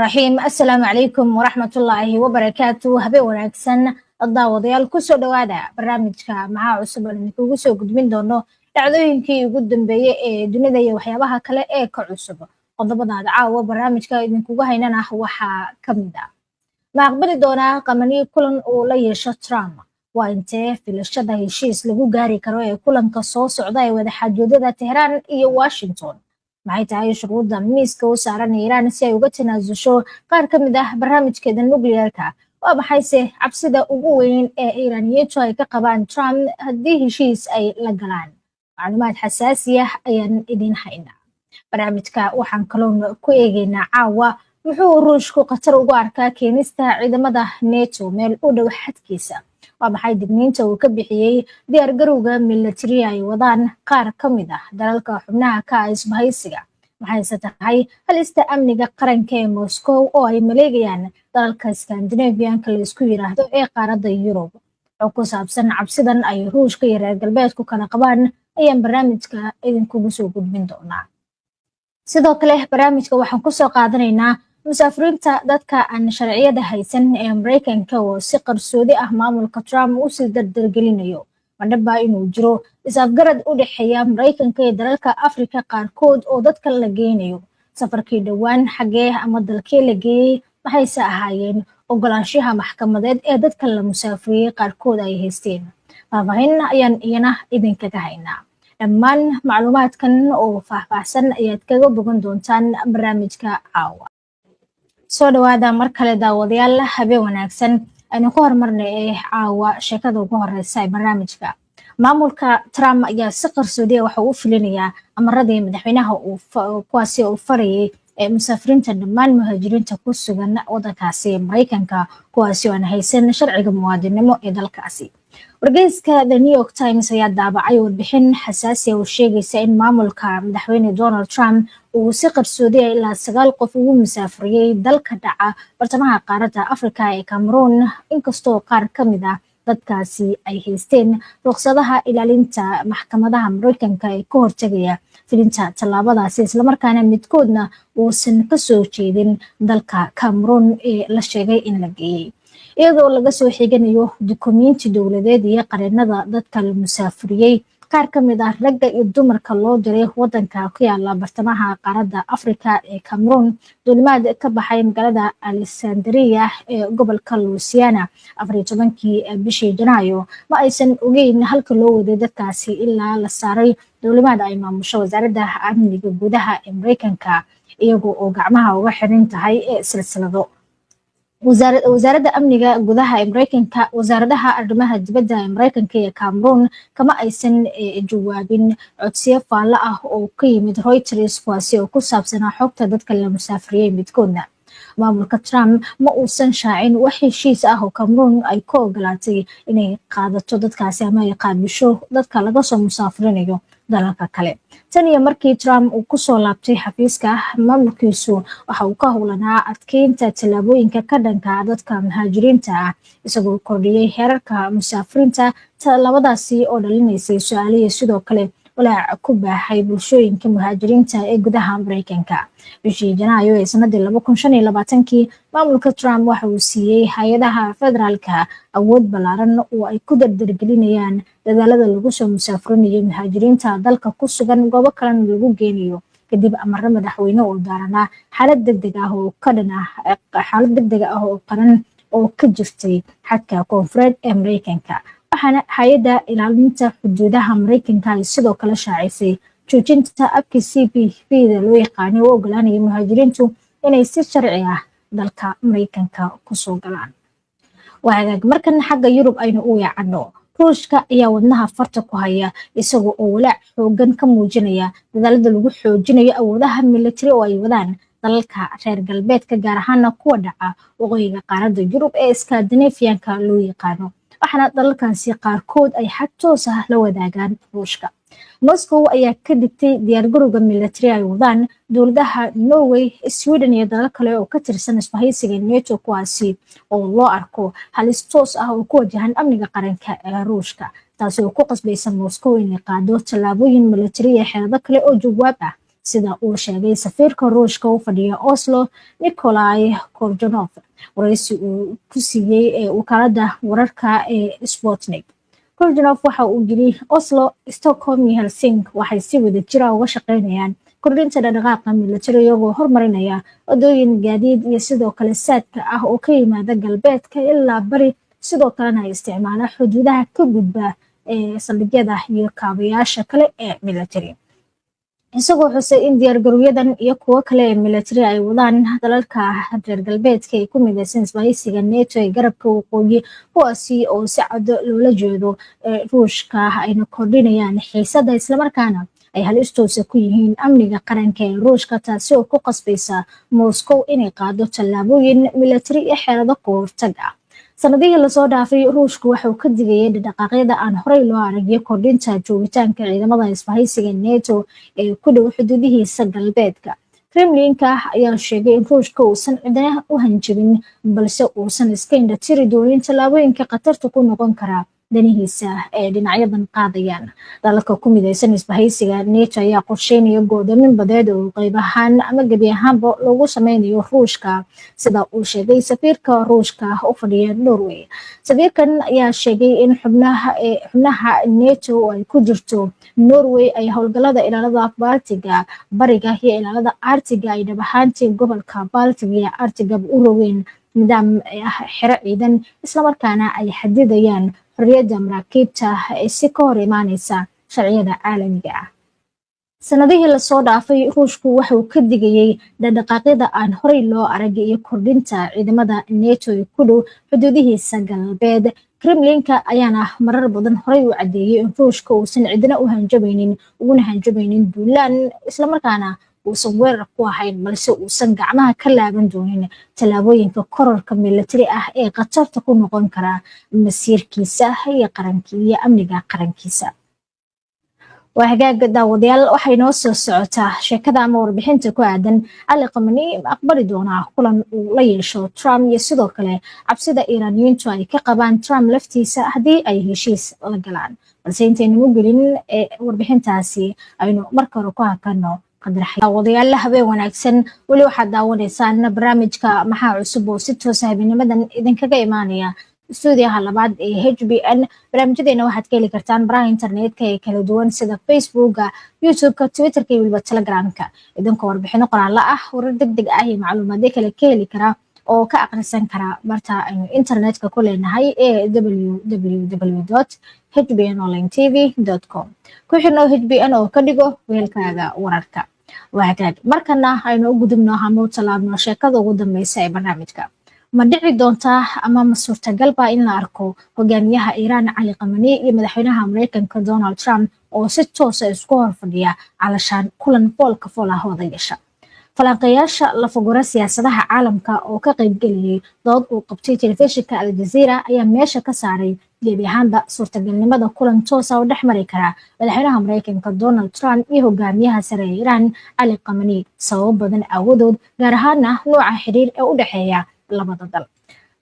Raxiim, assalaamu calaykum waraxmatullaahi wabarakaatu. Habeen wanaagsan, daawadayaal. Kusoo dhawaada barnaamijka Maxaa Cusub aan idinkugu soo gudbin doono dhacdooyinkii ugu dambeeyey ee dunida iyo waxyaabaha kale ee ka cusub. Qodobadaad caawa barnaamijka idinkugu haynana waxaa ka mid ah: ma aqbali doonaa Qamani kulan uu la yeesho Trump? Waa intee filashada heshiis lagu gaari karo ee kulanka soo socda ee wadaxaajoodada Tehraan iyo Washington? Maxay tahay shuruudda miiska u saaran Iiraan si ay uga tanaasusho qaar ka mid ah barnaamijkeeda nuclearka? Waa maxayse cabsida ugu weyn ee Iiraaniyiintu ay ka qabaan Trump haddii heshiis ay la galaan? Macluumaad xasaasi ah ayaan idiin haynaa barnaamijka. Waxaan kaloon ku eegeynaa caawa: muxuu Ruushku khatar ugu arkaa keenista ciidamada NATO meel u dhow xadkiisa? Waa maxay digniinta uu ka bixiyey diyaargarowga milatari ay wadaan qaar ka mid ah dalalka xubnaha ka ah isbahaysiga? Maxayse tahay halista amniga qaranka ee Moscow oo ay maleegayaan dalalka Scandinavianka la isku yiraahdo ee qaaradda Yurub? Oo ku saabsan cabsidan ay Ruushka iyo reer Galbeedku kala qabaan ayaan barnaamijka idinkugu soo gudbin doonaa. Sidoo kale barnaamijka waxaan kusoo qaadanaynaa musaafiriinta dadka aan sharciyada haysan ee Maraykanka oo si qarsoodi ah maamulka Trump usii dardargelinayo. Madhaba inuu jiro is-afgarad u dhexeeya Maraykanka iyo dalalka Afrika qaarkood oo dadka la geynayo? Safarkii dhowaan xagee ama dalkee la geeyey? Maxayse ahaayeen ogolaanshaha maxkamadeed ee dadka la musaafiriyey qaarkood ay haysteen? Faahfaahin ayaan iyana idinkaga haynaa. Dhammaan macluumaadkan oo faahfaahsan ayaad kaga bogan doontaan barnaamijka caawa. Soo dhawaada mar kale, daawadayaal, habeen wanaagsan. Aynu ku horumarnay ee caawa sheekada ugu horeysa ee barnaamijka. Maamulka Trump ayaa si qarsoodiya waxa uu u fulinayaa amaradii madaxweynaha, kuwaasi uu farayay musaafiriinta dhammaan muhaajiriinta ku sugan wadankaasi Maraykanka, kuwaasi oo aan haysan sharciga muwaadinimo ee dalkaasi. Wargeyska The New York Times ayaa daabacay warbixin xasaasi ah oo sheegaysa in maamulka madaxweyne Donald Trump uu si qarsoodiya ilaa sagaal qof ugu musaafuriyey dalka dhaca bartamaha qaaradda Africa ee Cameroon, inkastoo qaar ka mid ah dadkaasi ay haysteen ruqsadaha ilaalinta maxkamadaha Maraykanka ee ka hortagaya filinta tallaabadaasi, islamarkaana midkoodna uusan kasoo jeedin dalka Cameroon ee la sheegay in la geeyey. Iyadoo laga soo xiganayo dukumiinti dowladeed iyo qareenada dadka la musaafuriyey, qaar ka mid ah ragga iyo dumarka loo diray wadanka ku yaala bartamaha qaaradda Africa ee Cameroon duulimaad ka baxay magaalada Alexandria ee gobolka Louisiana 14-kii bishii Janaayo, ma aysan ogeyn halka loo waday dadkaasi ilaa la saaray duulimaad ay maamusho Wasaaradda Amniga Gudaha ee Mareykanka, iyaga oo gacmaha uga xiran tahay silsilado. Wasaaradda Amniga Gudaha ee Mareykanka, wasaaradaha arrimaha dibadda ee Mareykanka iyo Cameroon kama aysan jawaabin codsiyo faallo ah oo ka yimid Reuters, kuwaasi oo ku saabsanaa xogta dadka la musaafiriyey midkoodna. Maamulka Trump ma uusan shaacin wax heshiis ah oo Cameroon ay ku ogolaatay inay qaadato dadkaasi ama ay qaabisho dadka laga soo musaafirinayo dalalka kale. Tan iyo markii Trump uu kusoo laabtay xafiiska, maamulkiisu waxa uu ka howlanaa adkeynta tallaabooyinka ka dhanka dadka muhaajiriinta ah, isagoo kordhiyey heerarka musaafiriinta, tallaabadaasi oo dhalinaysay su-aalihii sidoo kale walaac ku baaxay bulshooyinka muhaajiriinta ee gudaha Mareykanka. Bishii Janaayo ee sanadii 2025-kii, maamulka Trump waxa uu siiyey hay-adaha federaalka awood ballaaran oo ay ku dardargelinayaan dadaalada lagu soo musaafurinayo muhaajiriinta dalka ku sugan, goobo kalena lagu geenayo, kadib amaro madaxweyne oo daaranaa xaalad degdeg ah oo ka dhan ah xaalad degdeg ah oo qaran oo ka jirtay xadka koonfureed ee Mareykanka. Waxaana hay-adda ilaalinta xuduudaha Mareykanka ay sidoo kale shaacisay joojinta abkii CBP da loo yaqaanay oo ogolaanaya muhaajiriintu inay si sharci ah dalka Mareykanka kusoo galaan. Waa hagaag, markan xagga Yurub aynu u weecanno. Ruushka ayaa wadnaha farta ku haya, isaga oo walaac xoogan ka muujinaya dadaalada lagu xoojinayo awoodaha militari oo ay wadaan dalalka reer Galbeedka, gaar ahaana kuwa dhaca waqooyiga qaaradda Yurub ee Skandinafiyanka loo yaqaano, waxaana dalalkaasi qaarkood ay xad toos ah la wadaagaan Ruushka. Moscow ayaa ka digtay diyaargarowga militari ay wadaan dowladaha Norway, Sweden iyo dalal kale oo ka tirsan isbahaysiga NATO, kuwaasi oo loo arko halis toos ah oo ku wajahan amniga qaranka ee Ruushka, taasi oo ku qasbaysa Moscow inay qaado tallaabooyin militari iyo xeelado kale oo jawaab ah. Sida uu sheegay safiirka Ruushka u fadhiya Oslo, Nikolai Korjonof, waraysi uu ku siiyey wakaalada wararka ee Sputnik, Korjonof waxa uu yiri: "Oslo, Stockholm iyo Helsinki waxay si wada jira uga shaqeynayaan kordhinta dhaqdhaqaaqa military, iyagoo hormarinaya wadooyin gaadiid iyo sidoo kale saadka ah oo ka yimaada galbeedka ilaa bari, sidoo kalena ay isticmaala xuduudaha ka gudba ee saldhigyada iyo kaabayaasha kale ee military." Isagoo xusay in diyaargarowyadan iyo kuwo kale ee military ay wadaan dalalka reer galbeedka ay ku mideysan isbahaysiga NATO ee garabka waqooyi, kuwaasi oo si cado loola jeedo Ruushka, ayna kordhinayaan xiisada, islamarkaana ay halistoosa ku yihiin amniga qaranka ee Ruushka, taasi oo ku qasbaysa Moscow inay qaado tallaabooyin military iyo xeelado ka hortag ah. Sanadihii lasoo dhaafay, Ruushku waxauu ka digayay dhaqaaqyada aan horey loo aragiyo kordhinta joogitaanka ciidamada isbahaysiga NATO ee ku dhow xuduudihiisa galbeedka. Kremlinka ayaa sheegay in Ruushka uusan cidna u hanjabin, balse uusan iska indhatiri doonin tallaabooyinka khatarta ku noqon kara danihiisa ee dhinacyadan qaadayaan. Dalalka ku mideysan isbahaysiga NATO ayaa qorsheynaya go'doomin badeed oo qeyb ahaan ama gebi ahaanba loogu sameynayo Ruushka, sida uu sheegay safiirka Ruushka u fadhiya Norway. Safiirkan ayaa sheegay in xubnaha NATO oo ay ku jirto Norway ay howlgalada ilaalada Baltiga bariga iyo ilaalada Artiga ay dhab ahaantii gobolka Baltiga iyo Artigaba u rogeen nidaam ah xero ciidan, islamarkaana ay xadidayaan xorriyadda maraakiibta si ka hor imaaneysa sharciyada caalamiga ah. Sanadihii lasoo dhaafay, Ruushku waxauu ka digayay dhaqdhaqaaqyada aan horey loo arag iyo kordhinta ciidamada NATO ee ku dhow xuduudihiisa galbeed. Kremlinka ayaana marar badan horey u cadeeyay in Ruushka uusan cidna u hanjabaynin, uguna hanjabaynin duulaan, islamarkaana uusan weerar ku ahayn, balse uusan gacmaha ka laaban doonin tallaabooyinka kororka military ah ee khatarta ku noqon kara masiirkiisa iyo qaranki iyo amniga qarankiisa. Waa hagaaga, daawadayaal, waxay noo soo socotaa sheekada ama warbixinta ku aadan Cali Qamani ma aqbali doonaa kulan uu la yeesho Trump, iyo sidoo kale cabsida Iiraaniyiintu ay ka qabaan Trump laftiisa haddii ay heshiis la galaan. Balse intaynan u gelin warbixintaasi, aynu marka hore ku hakano. Daawadayaal, habeen wanaagsan. Weli waxaad daawanaysaan barnaamijka Maxaa Cusub oo si toosa habeenimadan idinkaga imaanaya stuudiyaha labaad ee HBN. Barnaamijyadeena waxaad ka heli kartaan baraha internetka ee kala duwan sida Facebooka, YouTubeka, Twitterka iyo weliba Telegramka, idinkoo warbixino qoraalo ah, warar deg deg ah iyo macluumaadyo kale ka heli karaa oo ka aqrisan karaa barta aynu internetka ku leenahay ee www.hbnonlinetv.com. Ku xirno HBN oo ka dhigo weelkaaga wararka. Waa hagaag, markana aynu u gudubno ama u tallaabno sheekada ugu dambeysa ee barnaamijka. Ma dhici doontaa ama ma suurtagalba in la arko hogaamiyaha Iiraan Cali Qamani iyo madaxweynaha Mareykanka Donald Trump oo si toosa isku hor fadhiya, calashaan kulan foolka fool ah wada yeesha? Falanqeeyaasha lafagura siyaasadaha caalamka oo ka qaybgeliyey dood uu qabtay telefishinka Aljazeera ayaa meesha ka saaray gebi ahaanba suurtagalnimada kulan toosa oo dhex mari kara madaxweynaha Mareykanka Donald Trump iyo hogaamiyaha sare ee Iiraan Cali Qamani, sababo badan aawadood, gaar ahaana nooca xiriir ee u dhexeeya labada dal.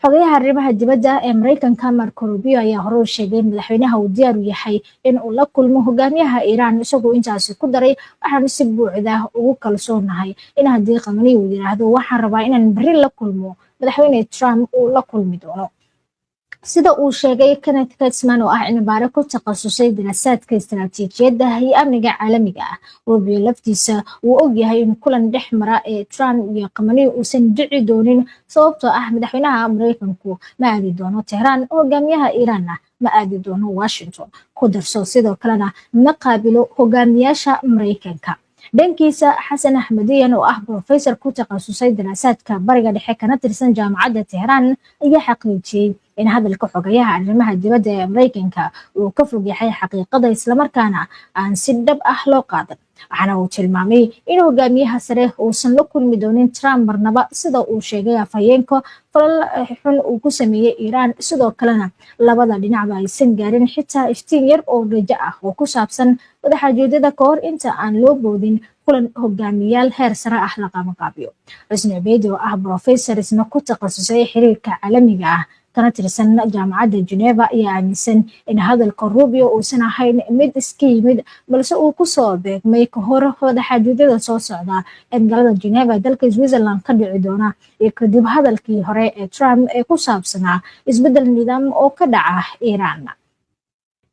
Xogayaha arrimaha dibadda ee Mareykanka Marco Rubio ayaa hore u sheegay in madaxweynaha uu diyaar u yahay in uu la kulmo hogaamiyaha Iiraan, isagoo intaasi ku daray: "Waxaanu si buuxda ugu kalsoonahay in haddii Qamani uu yiraahdo waxaan rabaa inaan berri la kulmo madaxweyne Trump, uu la kulmi doono." Sida uu sheegay Kenneth Katzman, oo ah cilmibaare ku takhasusay daraasaadka istaraatiijiyadda iyo amniga caalamiga ah, Rubio laftiisa wuu ogyahay in kulan dhex mara ee Trump iyo Qamani uusan dhici doonin, sababtoo ah madaxweynaha Mareykanku ma aadi doono Tehraan, hogaamiyaha Iiraanna ma aadi doono Washington. Ku darso, sidoo kalena ma qaabilo hogaamiyaasha Mareykanka. Dhankiisa, Xasan Axmediyan, oo ah professor ku takhasusay daraasaadka Bariga Dhexe kana tirsan Jaamacadda Tehraan, ayaa xaqiijiyey in hadalka xogayaha arrimaha dibadda ee Mareykanka uu ka fog yahay xaqiiqada, islamarkaana aan si dhab ah loo qaadan. Waxaana uu tilmaamay in hogaamiyaha sare uusan la kulmi doonin Trump marnaba, sida uu sheegay afhayeenka, falal xun uu ku sameeyey Iiraan, sidoo kalena labada dhinacba aysan gaarin xitaa iftiin yar oo rajo ah oo ku saabsan wadaxaajoodada ka hor inta aan loo boodin kulan hogaamiyaal heer sare ah la qabanqaabiyo. Xusni Cibeedi, oo ah professor isna ku takhasusay xiriirka caalamiga ah Kana tirsan Jaamacadda Geneva, ayaa aaminsan in hadalka Rubio uusan ahayn mid iska yimid, balse uu kusoo beegmay kahor wadaxaajoodada soo socda ee magaalada Geneva ee dalka Switzerland ka dhici doona iyo kadib hadalkii hore ee Trump ee ku saabsanaa isbeddel nidaam oo ka dhaca Iiraan.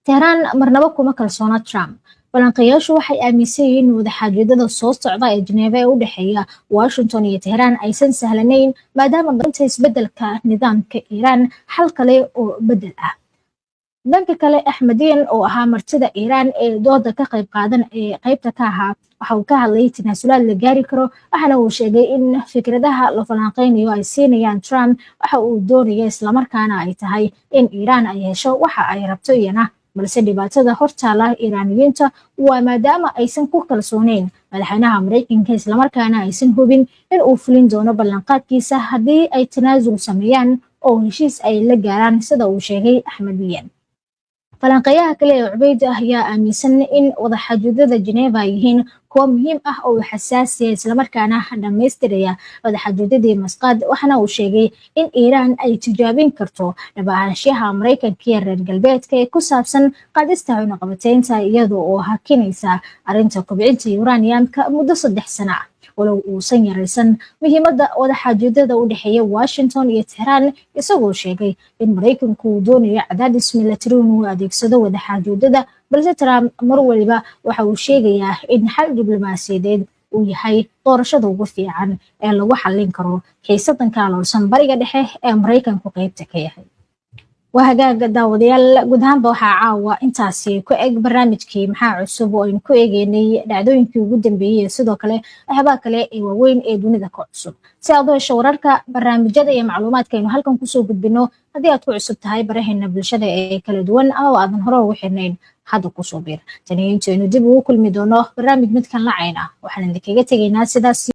Tehraan marnaba kuma kalsoona Trump. Falanqeeyaashu waxay aaminsan yihiin in wadaxaajoodada soo socda ee Geneva ee u dhexeeya Washington iyo Tehraan aysan sahlanayn, maadaama inta isbedelka nidaamka Iiraan xal kale oo bedel ah. Dhanka kale, Axmediyan oo ahaa martida Iiraan ee dooda ka qayb qaadan ee qaybta ka ahaa, waxa uu ka hadlay tanaasulaad la gaari karo, waxaana uu sheegay in fikradaha la falanqeynayo ay siinayaan Trump waxa uu doonayo, islamarkaana ay tahay in Iiraan ay hesho waxa ay rabto iyana. Balse dhibaatada hortaala Iiraaniyiinta waa maadaama aysan ku kalsooneyn madaxweynaha Maraykanka, islamarkaana aysan hubin in uu fulin doono ballanqaadkiisa haddii ay tanaasul sameeyaan oo heshiis ay la gaaraan, sida uu sheegay Axmediyan. Falanqeeyaha kale ee Cubeyd ayaa aaminsan in wadaxaajoodada Geneva ay yihiin kuwo muhiim ah oo xasaasiya, islamarkaana dhammaystiraya wadaxaajoodadii Masqaad. Waxaana uu sheegay in Iiraan ay tijaabin karto dhab ahaanshiyaha Maraykanka iyo reer galbeedka ee ku saabsan qaadista cunaqabateynta, iyada oo hakinaysa arrinta kobcinta uraniumka muddo 3 sano ah, walow uusan yaraysan muhiimadda wadaxaajoodada u dhexeeya Washington iyo Tehraan, isagoo sheegay in Maraykanku uu doonayo cadaadis milatari inuu adeegsado wadaxaajoodada. Balse Trump mar waliba waxa uu sheegayaa in xal diblomaasiyadeed uu yahay doorashada ugu fiican ee lagu xallin karo xiisadan ka aloolsan Bariga Dhexe ee Maraykanku qeybta ka yahay. Waa hagaaga, daawadayaal, guud ahaanba waxaa caawa intaasi ku eg barnaamijkii Maxaa Cusub oo aynu ku eegeynay dhacdooyinkii ugu dambeeyey, sidoo kale waxyaabaha kale ee waaweyn ee dunida ka cusub. Si aad u hesho wararka, barnaamijyada iyo macluumaadka aynu halkan kusoo gudbino, haddii aad ku cusub tahay baraheena bulshada ee kala duwan ama aadan hore ugu xirnayn, hadda kusoo biir. Tani intaynu dib ugu kulmi doono barnaamij midkan la cayn ah, waxaan idinkaga tegaynaa sidaas.